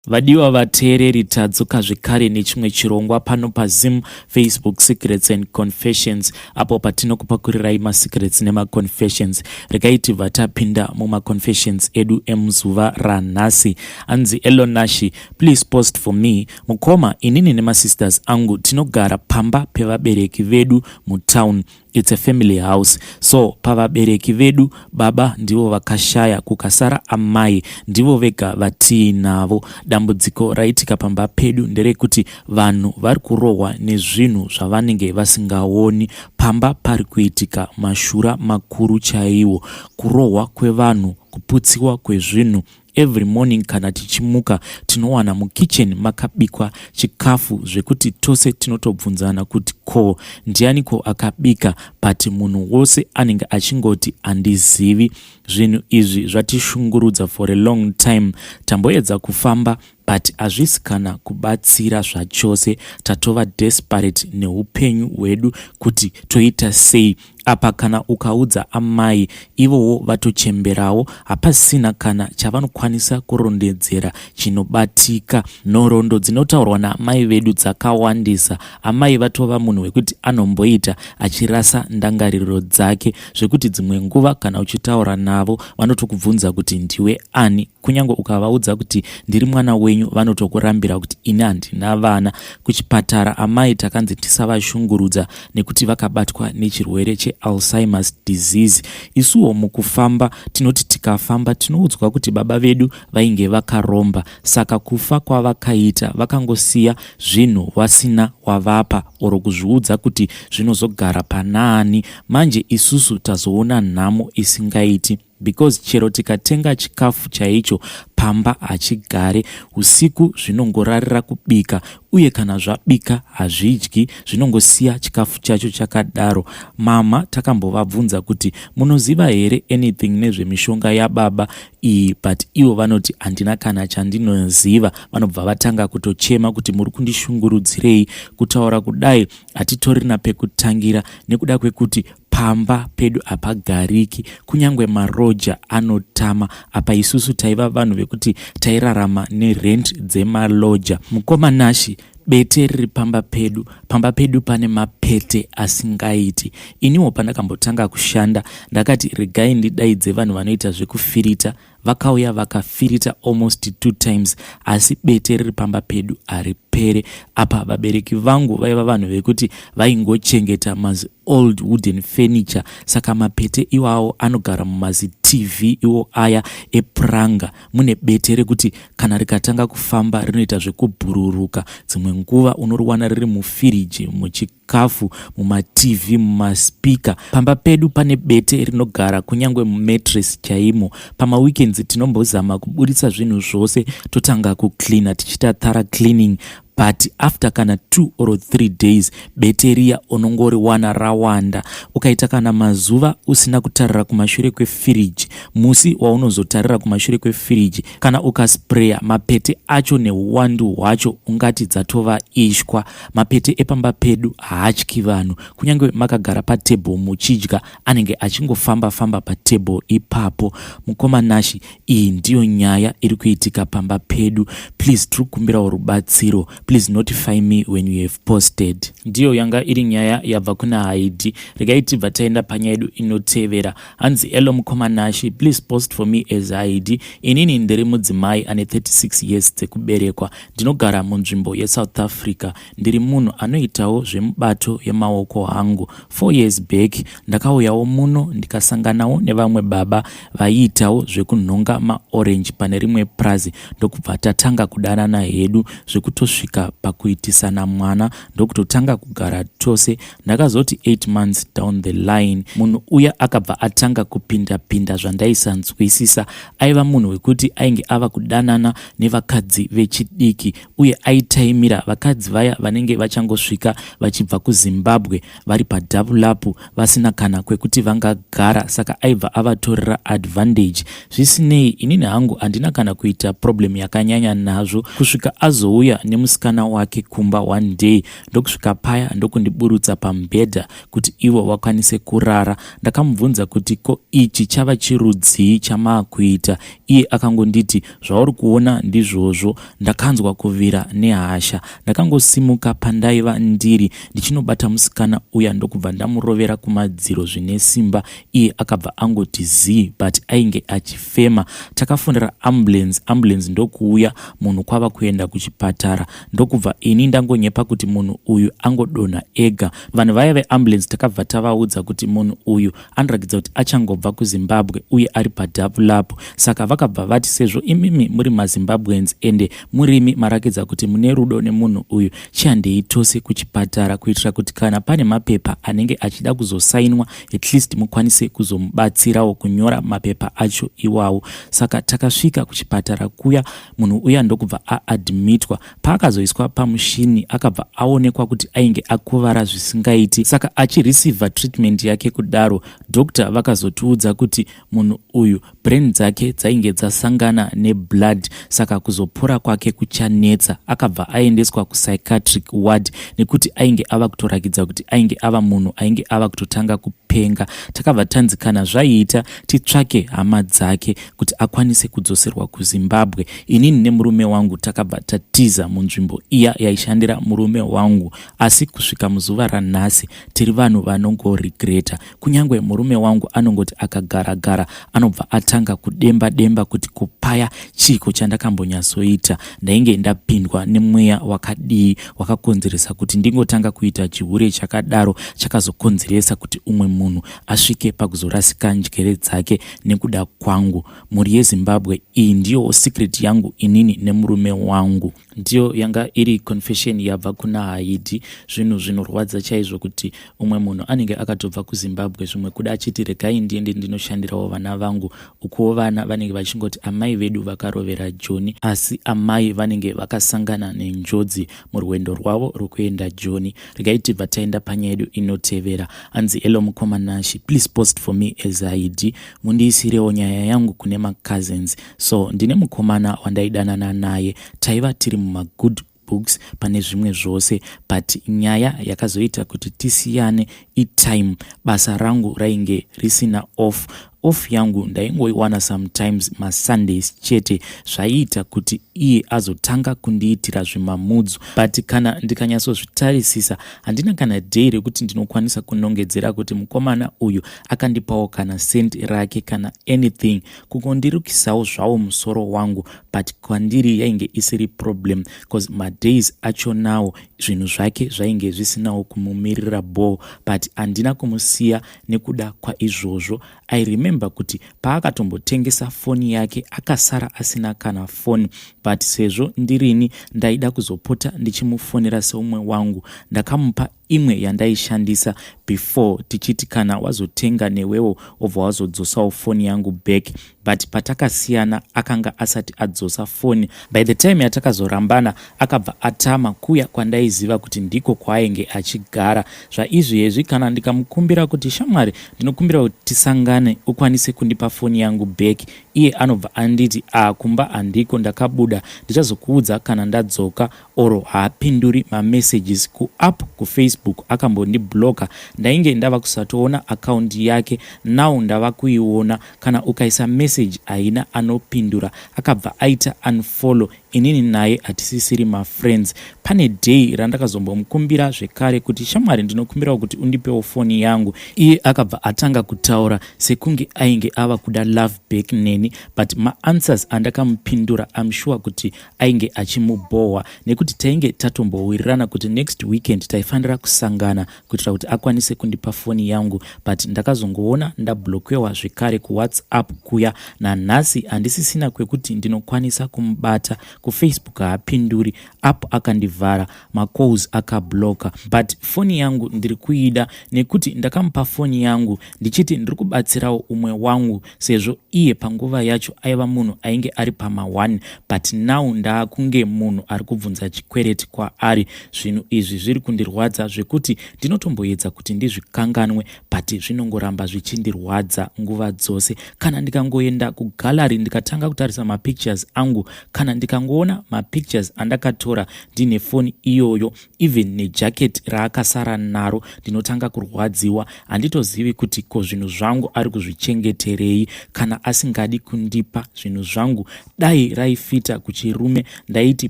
Vadiwa vateereri, tadzoka zvekare nechimwe chirongwa pano paZim Facebook Secrets and Confessions, apo patinokupakurirai masecrets nemaconfessions. Regai tibva tapinda mumaconfessions edu emuzuva ranhasi. Anzi Elonashi, please post for me. Mukoma, inini nemasisters angu tinogara pamba pevabereki vedu mutown. It's a family house, so pavabereki vedu baba ndivo vakashaya, kukasara amai ndivo vega vatiinavo. Dambudziko raitika pamba pedu nderekuti vanhu vari kurohwa nezvinhu zvavanenge vasingaoni. Pamba pari kuitika mashura makuru chaiwo, kurohwa kwevanhu, kuputsiwa kwezvinhu. Every morning kana tichimuka tinowana mukitchen makabikwa chikafu zvekuti tose tinotobvunzana kuti ko ndianiko akabika, but munhu wose anenge achingoti handizivi. Zvinhu izvi zvatishungurudza for a long time. Tamboedza kufamba, but hazvisi kana kubatsira zvachose. Tatova desperate neupenyu hwedu kuti toita sei. Apa kana ukaudza amai, ivowo vatochemberawo, hapasina kana chavanokwanisa kurondedzera chinobatika. Nhoroondo dzinotaurwa naamai vedu dzakawandisa. Amai vatova munhu wekuti anomboita achirasa ndangariro dzake, zvekuti dzimwe nguva kana uchitaura navo vanotokubvunza kuti ndiwe ani. Kunyange ukavaudza kuti ndiri mwana wenyu, vanotokurambira kuti ini handina vana. Kuchipatara amai takanzi tisavashungurudza nekuti vakabatwa nechirwere cheAlzheimers disease. Isuwo mukufamba tinoti tikafamba tinoudzwa kuti baba vedu vainge vakaromba, saka kufa kwavakaita vakangosiya zvinhu vasina wavapa oro kuzviudza kuti zvinozogara panaani. Manje isusu tazoona nhamo isingaiti, because chero tikatenga chikafu chaicho pamba hachigare. Usiku zvinongorarira kubika, uye kana zvabika hazvidyi, zvinongosiya chikafu chacho chakadaro. Mama takambovabvunza kuti munoziva here anything nezvemishonga yababa iyi, but ivo vanoti handina kana chandinoziva. Vanobva vatanga kutochema kuti muri kundishungurudzirei. Kutaura kudai hatitorina pekutangira nekuda kwekuti pamba pedu hapagariki, kunyange maroja anotama. Apa isusu taiva vanhu vekuti tairarama nerent dzemaloja. Mukoma Nashi, bete riri pamba pedu, pamba pedu pane mapete asingaiti. Iniwo pandakambotanga kushanda ndakati regai ndidaidze vanhu vanoita zvekufirita. Vakauya vakafirita almost two times, asi bete riri pamba pedu haripere. Apa vabereki vangu vaiva vanhu vekuti vaingochengeta mazi old wooden furniture, saka mapete iwawo anogara mumazi TV iwo aya epuranga. Mune bete rekuti kana rikatanga kufamba rinoita zvekubhururuka. Dzimwe nguva unoriwana riri mufiriji, muchikafu, mumaTV, mumaspika. Pamba pedu pane bete rinogara kunyange mumattress chaimo. Pamaweekends tinombozama kuburitsa zvinhu zvose, totanga kucleana, tichiita thorough cleaning, but after kana 2 or 3 days bete riya unongoriwana rawanda. Ukaita kana mazuva usina kutarira kumashure kwefiriji, musi waunozotarira kumashure kwefiriji, kana ukaspreya mapete acho neuwandu hwacho ungati dzatova ishwa. Mapete epamba pedu haatyi vanhu. Kunyange makagara patebhuru muchidya, anenge achingofamba-famba patebhuru ipapo. Mukoma Nashi, iyi ndiyo nyaya iri kuitika pamba pedu. Please, tiri kukumbirawo rubatsiro. Please notify me when you have posted. Ndiyo yanga iri nyaya yabva kuna Haidi. Regai tibva taenda panyaya yedu inotevera. Hanzi, "Hello mukoma Nashi, please post for me as Haidi. Inini ndiri mudzimai ane 36 years dzekuberekwa. Ndinogara munzvimbo yeSouth Africa. Ndiri munhu anoitawo zvemubato yemaoko hangu. 4 years back ndakauyawo muno, ndikasanganawo nevamwe baba vaiitawo zvekunhonga maorange pane rimwe prazi, ndokubva tatanga kudanana hedu zvekutosvika pakuitisana mwana, ndokutotanga kugara tose. Ndakazoti 8 months down the line, munhu uya akabva atanga kupinda-pinda zvandaisanzwisisa. Aiva munhu wekuti ainge ava kudanana nevakadzi vechidiki, uye aitaimira vakadzi vaya vanenge vachangosvika vachibva kuZimbabwe, vari padhabulapu, vasina kana kwekuti vangagara, saka aibva avatorera advantage. Zvisinei, inini hangu handina kana kuita problem yakanyanya nazvo kusvika azouya nemusikana." nemusikana wake kumba one day, ndokusvika paya ndokundiburutsa pamubhedha kuti ivo vakwanise kurara. Ndakamubvunza kuti ko ichi chava chirudzii chamaakuita? Iye akangonditi zvauri kuona ndizvozvo. Ndakanzwa kuvira nehasha. Ndakangosimuka pandaiva ndiri ndichinobata musikana uya ndokubva ndamurovera kumadziro zvine simba. Iye akabva angoti zii, but ainge achifema. Takafonera ambulance, ambulance ndokuuya, munhu kwava kuenda kuchipatara, ndokubva ini ndangonyepa kuti munhu uyu angodonha ega. Vanhu vaya veambulance takabva tavaudza kuti munhu uyu anoratidza kuti achangobva kuZimbabwe uye ari padhabulapu. Saka vakabva vati sezvo imimi muri maZimbabweans ende murimi marakidza kuti mune rudo nemunhu uyu, chihandei tose kuchipatara kuitira kuti kana pane mapepa anenge achida kuzosainwa, at least mukwanise kuzomubatsirawo kunyora mapepa acho iwawo. Saka takasvika kuchipatara kuya, munhu uya ndokubva aadmitwa. Paakazoiswa pamushini akabva aonekwa kuti ainge akuvara zvisingaiti. Saka achireceiva treatment yake kudaro, doctor vakazotiudza kuti munhu uyu brain dzake dzainge dzasangana neblood, saka kuzopora kwake kuchanetsa. Akabva aendeswa kupsychiatric ward nekuti ainge ava kutorakidza kuti ainge ava munhu ainge ava kutotanga kupenga. Takabva tanzi kana zvaiita titsvake hama dzake kuti akwanise kudzoserwa kuZimbabwe. Inini nemurume wangu takabva tatiza munzvimbo iya yaishandira murume wangu, asi kusvika muzuva ranhasi tiri vanhu vanongoregreta. Kunyange murume wangu anongoti akagara-gara anobva atanga kudemba demba kuti kupaya chiiko chandakambonyatsoita, ndainge ndapindwa nemweya wakadii wakakonzeresa kuti ndingotanga kuita chihure chakadaro chakazokonzeresa kuti umwe munhu asvike pakuzorasika njere dzake nekuda kwangu. Mhuri yeZimbabwe, iyi ndiyo secret yangu inini nemurume wangu. Ndiyo yanga iri confession yabva kuna Haidi. Zvinhu zvinorwadza chaizvo kuti umwe munhu anenge akatobva kuZimbabwe, zvimwe kuda achiti regai ndiende ndinoshandirawo vana vangu, ukuwo vana vanenge vachingoti amai vedu vakarovera Joni, asi amai vanenge vakasangana nenjodzi murwendo rwavo rwokuenda Joni. Regai tibva taenda panyaya yedu inotevera. Hanzi, "Hello mukoma Nashi, please post for me as Haidi, mundiisirewo nyaya yangu kune macousins. So ndine mukomana wandaidanana naye, taiva tiri mumagood books pane zvimwe zvose, but nyaya yakazoita kuti tisiyane itime. Basa rangu rainge risina off. Off yangu ndaingoiwana sometimes maSundays chete. Zvaiita kuti iye azotanga kundiitira zvimamudzu, but kana ndikanyatsozvitarisisa handina kana day rekuti ndinokwanisa kunongedzera kuti mukomana uyu akandipawo kana sendi rake kana anything, kungondirukisawo zvawo musoro wangu. But kwandiri yainge isiri problem because madays acho nawo zvinhu zvake zvainge zvisinawo kumumirira ball, but handina kumusiya nekuda kwaizvozvo. I remember kuti paakatombotengesa foni yake akasara asina kana foni, but sezvo ndirini ndaida kuzopota ndichimufonera seumwe wangu, ndakamupa imwe yandaishandisa before, tichiti kana wazotenga newewo obva wazodzosawo foni yangu back. But patakasiyana akanga asati adzosa foni. By the time yatakazorambana akabva atama kuya kwandaiziva kuti ndiko kwaainge achigara. Zvaizvezvi kana ndikamukumbira kuti shamwari, ndinokumbira kuti tisangane ukwanise kundipa foni yangu back, iye anobva anditi a kumba handiko, ndakabuda, ndichazokuudza kana ndadzoka, or haapinduri mamessages. Kuapp kuFacebook akambondibloka, ndainge ndava kusatoona akaunti yake. Now ndava kuiona, kana ukaisa message haina anopindura. Akabva aita unfollow. Inini naye hatisisiri mafriends. Pane day randakazombomukumbira zvekare kuti shamwari, ndinokumbirawo kuti undipewo foni yangu. Iye akabva atanga kutaura sekunge ainge ava kuda love back neni, but maanswers andakamupindura, am sure kuti ainge achimubhohwa, nekuti tainge tatombowirirana kuti next weekend taifanira kusangana kuitira kuti akwanise kundipa foni yangu. But ndakazongoona ndablokwewa zvekare kuWhatsApp kuya. Nanhasi handisisina kwekuti ndinokwanisa kumubata. KuFacebook haapinduri, app akandivhara, macalls akabloka, but foni yangu ndiri kuida nekuti ndakamupa foni yangu ndichiti ndiri kubatsirawo umwe wangu, sezvo iye panguva yacho aiva munhu ainge ari pama1, but now ndaakunge munhu ari kubvunza chikwereti kwaari. Zvinhu izvi zviri kundirwadza zvekuti ndinotomboedza kuti ndizvikanganwe, but zvinongoramba zvichindirwadza nguva dzose. Kana ndikangoenda kugallery ndikatanga kutarisa mapictures angu, kana ndikangoona. Ndikangoona mapictures andakatora ndine foni iyoyo, even nejaketi raakasara naro, ndinotanga kurwadziwa. Handitozivi kuti ko zvinhu zvangu ari kuzvichengeterei kana asingadi kundipa zvinhu zvangu. Dai raifita kuchirume, ndaiti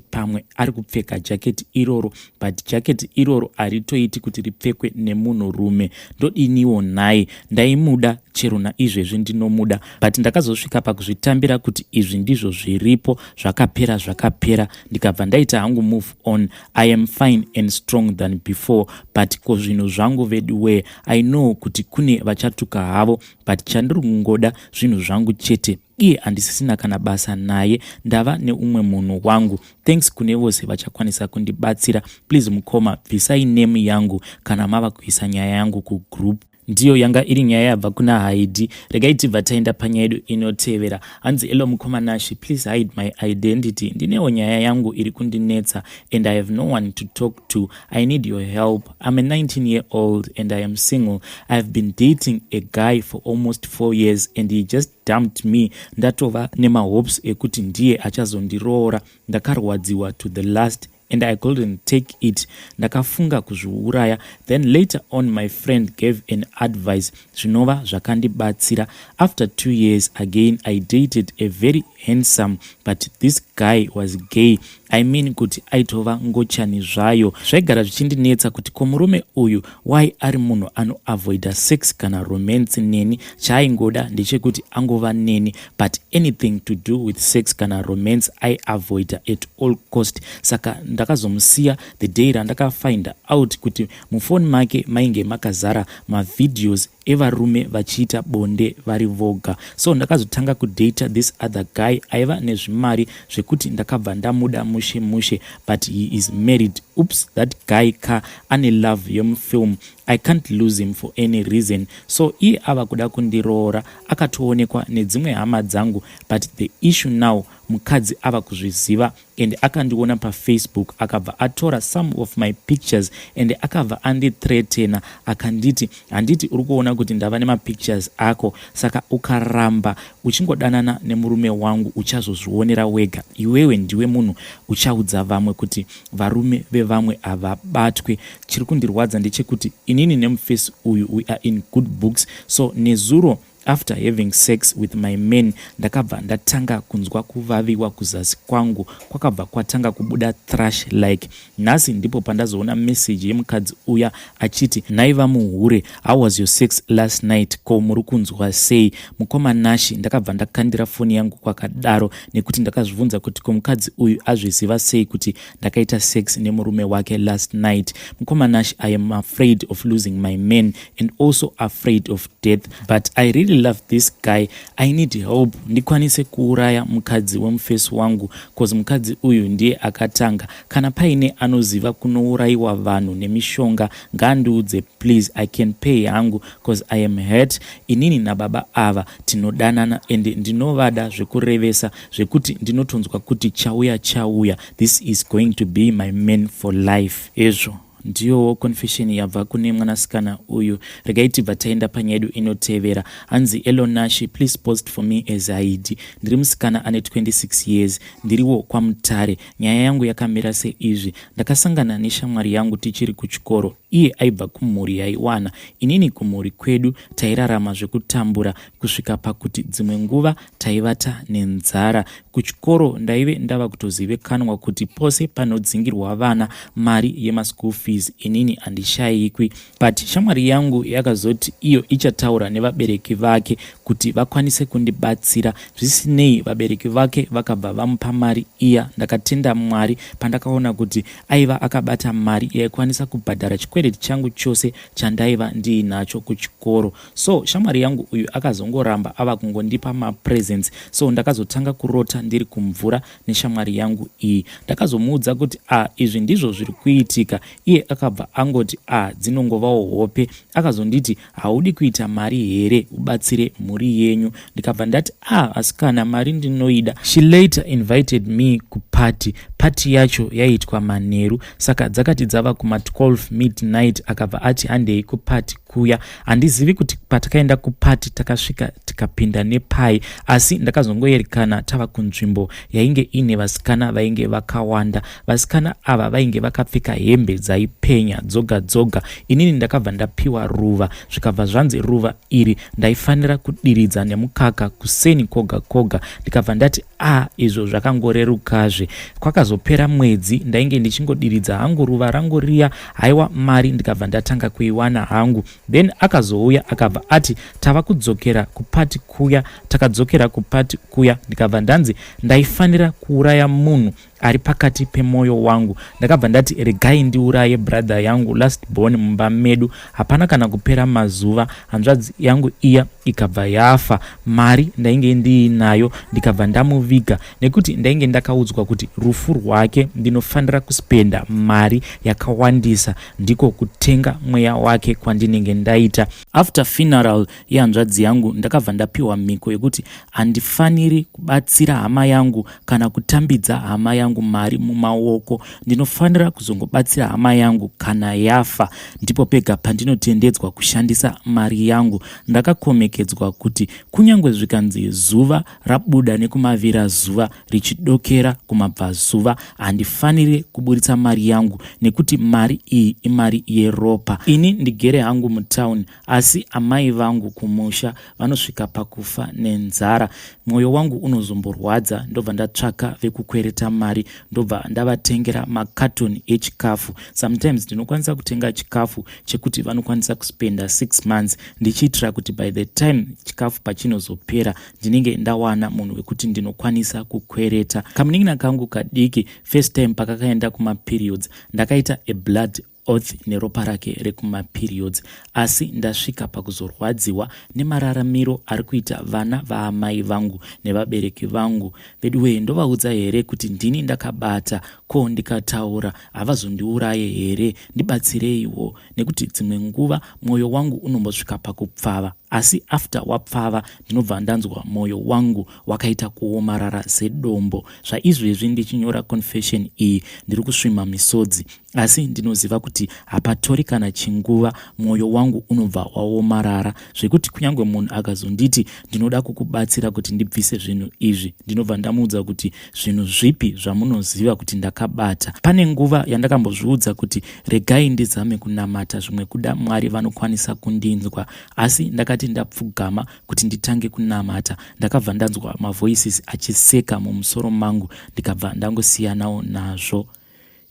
pamwe ari kupfeka jaketi iroro, but jaketi iroro haritoiti kuti ripfekwe nemunhurume. Ndodiniwo nhai? Ndaimuda, chero naizvezvi ndinomuda, but ndakazosvika pakuzvitambira kuti izvi ndizvo zviripo. Zvakapera, zvakapera. Ndikabva ndaita hangu move on. I am fine and strong than before, but ko zvinhu zvangu vedu wee? I know kuti kune vachatuka havo, but chandiri kungoda zvinhu zvangu chete. Iye handisisina kana basa naye, ndava neumwe munhu wangu. Thanks kune vose vachakwanisa kundibatsira. Please mukoma, bvisai name yangu kana mava kuisa nyaya yangu kugroup. Ndiyo yanga iri nyaya yabva kuna Haidi. Regai tibva taenda panyaya yedu inotevera. Hanzi, "Hello mukoma Nashi, please hide my identity. Ndinewo nyaya yangu iri kundinetsa and I have no one to talk to. I need your help. I'm a 19 year old and I am single. I have been dating a guy for almost 4 years and he just dumped me. Ndatova nemahopes ekuti ndiye achazondiroora. Ndakarwadziwa to the last and I couldn't take it. Ndakafunga kuzviuraya. Then later on my friend gave an advice zvinova zvakandibatsira. After 2 years again I dated a very handsome, but this guy was gay. I mean kuti aitova ngochani zvayo. Zvaigara zvichindinetsa kuti ko murume uyu why ari munhu anoavoida sex kana romance neni? Chaaingoda ndechekuti angova neni, but anything to do with sex kana romance aiavoida at all cost. Saka ndakazomusiya the day randakafind out kuti mufoni make mainge makazara mavideos evarume vachiita bonde vari voga. So ndakazotanga kudata this other guy aiva nezvimari zvekuti ndakabva ndamuda mushe mushe, but he is married. Oops, that guy ka ane love yemufilm. I can't lose him for any reason. So iye ava kuda kundiroora, akatoonekwa nedzimwe hama dzangu, but the issue now, mukadzi ava kuzviziva and akandiona paFacebook, akabva atora some of my pictures and akabva andithreatena akanditi, 'Handiti uri kuona kuti ndava nemapictures ako? Saka ukaramba uchingodanana nemurume wangu, uchazozvionera wega. Iwewe ndiwe munhu uchaudza vamwe kuti varume vevamwe havabatwe.' Chiri kundirwadza ndechekuti inini nemufesi uyu, we are in good books. So nezuro after having sex with my man, ndakabva ndatanga kunzwa kuvaviwa kuzasi kwangu, kwakabva kwatanga kubuda thrush like. Nhasi ndipo pandazoona meseji yemukadzi uya achiti, 'Naiva muhure, how was your sex last night? Ko muri kunzwa sei?' Mukoma Nashi, ndakabva ndakandira foni yangu kwakadaro nekuti ndakazvibvunza kuti ko mukadzi uyu azviziva sei kuti ndakaita sex nemurume wake last night? Mukoma Nashi, I am afraid of losing my man and also afraid of death, but I really love this guy. I need help ndikwanise kuuraya mukadzi wemufesi wangu, cause mukadzi uyu ndiye akatanga. Kana paine anoziva kunourayiwa vanhu nemishonga, ngaandiudze please. I can pay hangu, cause I am hurt. Inini nababa ava tinodanana and ndinovada zvekurevesa, zvekuti ndinotonzwa kuti chauya chauya, this is going to be my man for life." Ezvo ndiyowo confession yabva kune mwanasikana uyu. Regai tibva taenda panyaya yedu inotevera. Hanzi, "Hello Nashi, please post for me as Haidi. Ndiri musikana ane 26 years, ndiriwo kwaMutare. Nyaya yangu yakamira seizvi. Ndakasangana neshamwari yangu tichiri kuchikoro. Iye aibva kumhuri yaiwana, inini kumhuri kwedu tairarama zvekutambura kusvika pakuti dzimwe nguva taivata nenzara. Kuchikoro ndaive ndava kutozivikanwa kuti pose panodzingirwa vana mari yemaschool fees, inini handishayikwi. But shamwari yangu yakazoti iyo ichataura nevabereki vake kuti vakwanise kundibatsira. Zvisinei, vabereki vake vakabva vamupa mari iya. Ndakatenda Mwari pandakaona kuti aiva akabata mari yaikwanisa kubhadhara chikwereti changu chose chandaiva ndiinacho kuchikoro. So shamwari yangu uyu akazongoramba ava kungondipa mapresents. So ndakazotanga kurota ndiri kumvura neshamwari yangu iyi. Ndakazomuudza kuti a ah, izvi ndizvo zviri kuitika. Iye akabva angoti, 'A ah, dzinongovawo hope.' Akazonditi, 'Haudi kuita mari here ubatsire mhuri yenyu?' Ndikabva ndati, 'A ah, asikana, mari ndinoida.' She later invited me kuparty. kuparty. Party yacho yaiitwa manheru, saka dzakati dzava kuma 12 midnight akabva ati handei kuparty kuya. Handizivi kuti patakaenda kuparty takasvika tikapinda nepai, asi ndakazongoerekana tava kunzvimbo yainge iine vasikana vainge vakawanda. Vasikana ava vainge vakapfeka hembe dzaipenya dzoga dzoga. Inini ndakabva ndapiwa ruva, zvikabva zvanzi ruva iri ndaifanira kudiridza nemukaka kuseni koga koga. Ndikabva ndati a ah, izvo zvakangorerukazve. Kwakazopera mwedzi ndainge ndichingodiridza hangu ruva rangu riya, haiwa mari ndikabva ndatanga kuiwana hangu. Then akazouya akabva ati tava kudzokera kupati kuya. Takadzokera kupati kuya ndikabva ndanzi ndaifanira kuuraya munhu ari pakati pemwoyo wangu. Ndakabva ndati regai ndiuraye brother yangu last born mumba medu. Hapana kana kupera mazuva hanzvadzi yangu iya ikabva yafa. Mari ndainge ndiinayo ndikabva ndamuviga nekuti ndainge ndakaudzwa kuti rufu rwake ndinofanira kuspenda mari yakawandisa, ndiko kutenga mweya wake kwandinenge ndaita. After funeral yehanzvadzi yangu ndakabva ndapiwa mhiko yekuti handifaniri kubatsira hama yangu kana kutambidza hama yangu mari mumaoko. Ndinofanira kuzongobatsira hama yangu kana yafa, ndipo pega pandinotendedzwa kushandisa mari yangu. Ndakakomekedzwa kuti kunyange zvikanzi zuva rabuda nekumavira zuva richidokera kumabvazuva handifaniri kuburitsa mari yangu nekuti mari iyi imari yeropa. Ini ndigere hangu mutown asi amai vangu kumusha vanosvika pakufa nenzara. Mwoyo wangu unozomborwadza ndobva ndatsvaka vekukwereta mari ndobva ndavatengera makatoni echikafu. Sometimes ndinokwanisa kutenga chikafu chekuti vanokwanisa kuspenda 6 months ndichiitira kuti by the time chikafu pachinozopera ndinenge ndawana munhu wekuti ndinokwanisa kukwereta. Kamunin'ina kangu kadiki first time pakakaenda kumaperiods ndakaita a blood oath neropa rake rekumaperiods, asi ndasvika pakuzorwadziwa nemararamiro ari kuita vana vaamai vangu nevabereki vangu. Veduwee, ndovaudza here kuti ndini ndakabata? Ko ndikataura havazondiuraye here? Ndibatsireiwo nekuti dzimwe nguva mwoyo wangu unombosvika pakupfava, asi after wapfava ndinobva ndanzwa mwoyo wangu wakaita kuomarara sedombo. Zvaizvezvi ndichinyora confession iyi ndiri kusvima misodzi, asi ndinoziva kuti hapatori kana chinguva mwoyo wangu unobva waomarara zvekuti kunyange munhu akazonditi ndinoda kukubatsira kuti ndibvise zvinhu izvi, ndinobva ndamuudza kuti zvinhu zvipi zvamunoziva kuti ndakabata. Pane nguva yandakambozviudza kuti regai ndizame kunamata, zvimwe kuda Mwari vanokwanisa kundinzwa, asi ndakati ndapfugama kuti nditange kunamata ndakabva ndanzwa mavoices achiseka mumusoro mangu ndikabva ndangosiyanawo nazvo.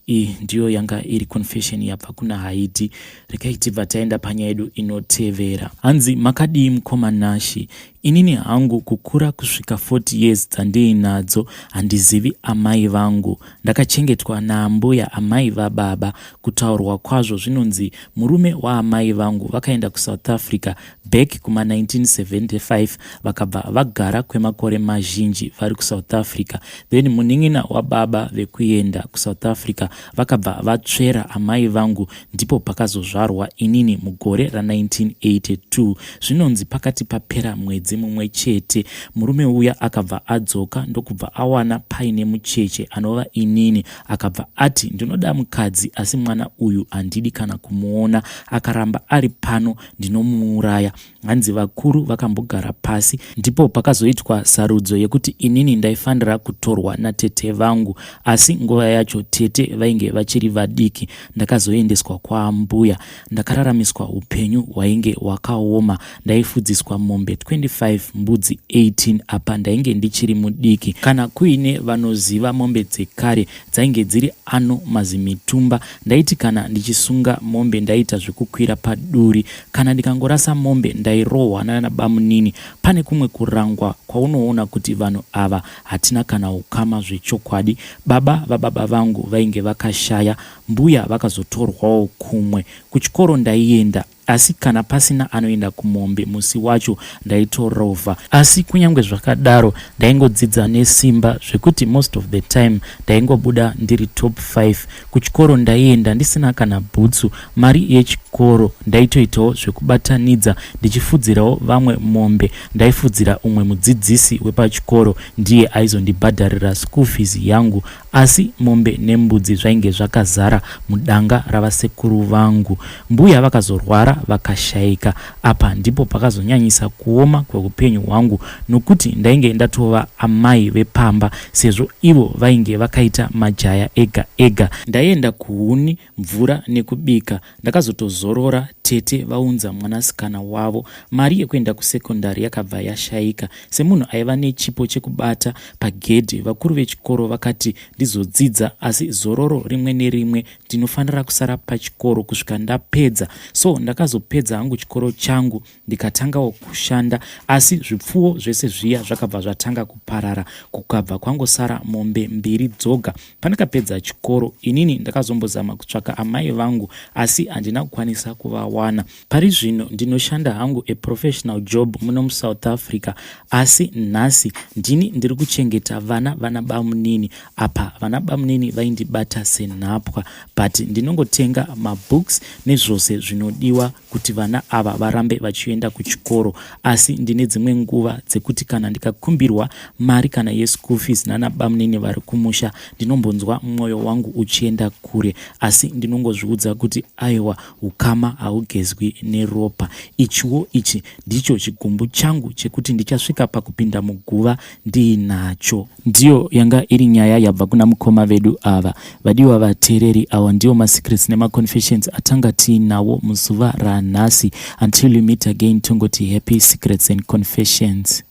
Iyi ndiyo yanga iri confession yabva kuna Haiti. Regai tibva taenda panyaya yedu inotevera. Hanzi makadii mukoma Nashi? Inini hangu kukura kusvika 40 years dzandiinadzo handizivi amai vangu. Ndakachengetwa naambuya amai vababa. Kutaurwa kwazvo zvinonzi murume waamai vangu vakaenda kuSouth Africa back kuma 1975 vakabva vagara kwemakore mazhinji vari kuSouth Africa. Then munin'ina wababa vekuenda kuSouth Africa vakabva vatsvera amai vangu, ndipo pakazozvarwa inini mugore ra1982. Zvinonzi pakati papera mwedzi mumwe chete murume uya akabva adzoka ndokubva awana paine mucheche anova inini. Akabva ati ndinoda mukadzi asi mwana uyu handidi kana kumuona, akaramba ari pano ndinomuuraya. Hanzi vakuru vakambogara pasi, ndipo pakazoitwa sarudzo yekuti inini ndaifanira kutorwa natete vangu, asi nguva yacho tete vainge vachiri vadiki. Ndakazoendeswa kwaambuya, ndakararamiswa upenyu hwainge hwakaoma. Ndaifudziswa mombe 25 mbudzi 18, apa ndainge ndichiri mudiki. Kana kuine vanoziva mombe dzekare dzainge dziri ano mazimitumba. Ndaiti kana ndichisunga mombe ndaiita zvekukwira paduri. Kana ndikangorasa mombe ndairohwa nana bamunini. Pane kumwe kurangwa kwaunoona kuti vanhu ava hatina kana ukama zvechokwadi. Baba vababa vangu vainge vakashaya, mbuya vakazotorwawo kumwe. Kuchikoro ndaienda. Asi kana pasina anoenda kumombe musi wacho ndaitorovha. Asi kunyange zvakadaro ndaingodzidza nesimba zvekuti most of the time ndaingobuda ndiri top 5. Kuchikoro ndaienda ndisina kana bhutsu. Mari yechikoro ndaitoitawo zvekubatanidza ndichifudzirawo vamwe mombe. Ndaifudzira umwe mudzidzisi wepachikoro ndiye aizondibhadharira school fees yangu Asi mombe nembudzi zvainge zvakazara mudanga ravasekuru vangu. Mbuya vakazorwara vakashaika. Apa ndipo pakazonyanyisa kuoma kweupenyu hwangu nokuti ndainge ndatova amai vepamba sezvo ivo vainge vakaita majaya ega ega. Ndaienda kuhuni, mvura nekubika. Ndakazotozorora tete vaunza mwanasikana wavo. Mari yekuenda kusekondari yakabva yashaika. Semunhu aiva nechipo chekubata pagedhi, vakuru vechikoro vakati ndizodzidza asi zororo rimwe nerimwe ndinofanira kusara pachikoro kusvika ndapedza. So ndakazopedza hangu chikoro changu ndikatangawo kushanda asi zvipfuwo zvese zviya zvakabva zvatanga kuparara kukabva kwangosara mombe mbiri dzoga. Pandakapedza chikoro inini ndakazombozama kutsvaka amai vangu asi handina kukwanisa kuvawana. Pari zvino ndinoshanda hangu a professional job muno muSouth Africa asi nhasi ndini ndiri kuchengeta vana vana bamunini. Apa vana bamunini vaindibata senhapwa but ndinongotenga mabooks nezvose zvinodiwa kuti vana ava varambe vachienda kuchikoro asi ndine dzimwe nguva dzekuti kana ndikakumbirwa mari kana yeschool fees nana bamunini vari kumusha ndinombonzwa mwoyo wangu uchienda kure asi ndinongozviudza kuti aiwa ukama haugezwi neropa ichiwo ichi ndicho chigumbu changu chekuti ndichasvika pakupinda muguva ndiinacho. Ndiyo yanga iri nyaya yabva kuna mukoma vedu ava. Vadiwa vateereri, awa ndiwo masecrets nemaconfessions atanga tiinawo muzuva ranhasi. Until we meet again, tongoti happy secrets and confessions.